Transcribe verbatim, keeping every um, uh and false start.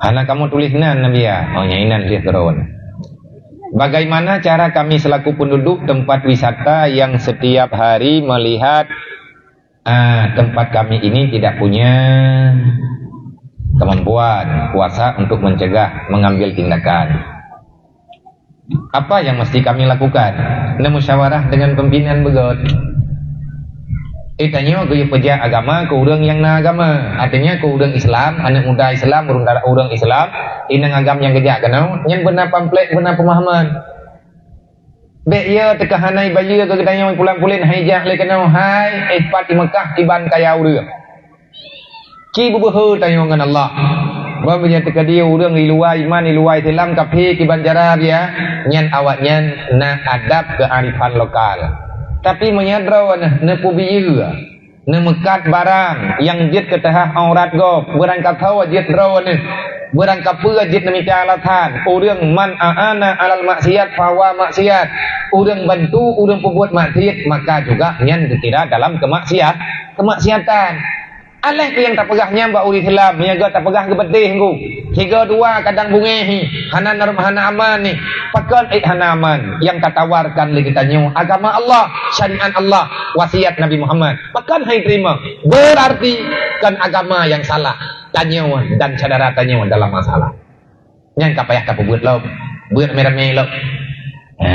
Hana kamoe tuléh nan, Nabi, ya? Oh, nyang inan lheueh keudroe. Bagaimana cara kami selaku penduduk tempat wisata yang setiap hari melihat, ah, tempat kami ini tidak punya kemampuan, kuasa untuk mencegah, mengambil tindakan? Apa yang mesti kami lakukan? Neumusyawarah dengan pimpinan beugöt. Eh, tanyoe geuyue peujak agama keu ureuëng nyang na agama. Artinya keu ureuëng Islam, aneuk muda Islam, ureuëng dara-, ureuëng Islam, inong agam nyang geujak keunoe, nyan beuna pamflet, beuna peumahaman. Bék ya teuka hana ibayeue keu geutanyoe pulan-pulen hai jak lé keunoe, hai, eh, pat i Mekah iban kaya ureuëng. Ci beubeuhe tanyoe ngon Allah. Ban meunyoe teukeudi ureuëng di luwa iman, di luwa Islam, kafé kiban cara dia, nyan awaknyan na adab kearifan lokal. Tapi meunyoe droeneuh neupeubiyeu, neumeukat barang nyang jeuet keu teuhah aurat gob, beurangkasoe jeuet droeneuh, beurangkapeue jeuet neumita alasan, ureuëng man a'ana alal maksiat fahuwa maksiat, ureuëng bantu ureuëng peubuet maksiat, maka juga nyan geukira dalam kemaksiat, kemaksiatan. Aléh nyang tapeugah nyan bak ureuëng Islam, nyang geuh tapeugah geubeudeh nggu. Sigo dua kadang bungéh hi, hana norm, hana aman ni. Pakon ék hana aman? Nyang tatawarkan lé geutanyoe agama Allah, syariat Allah, wasiat Nabi Muhammad. Pakon hai terima? Berarti kan agama yang salah. Tanyoe dan syedara tanyoe dalam masalah. Nyan ka payah tapeubuet lom. Buet ramé-ramé lom. Ha.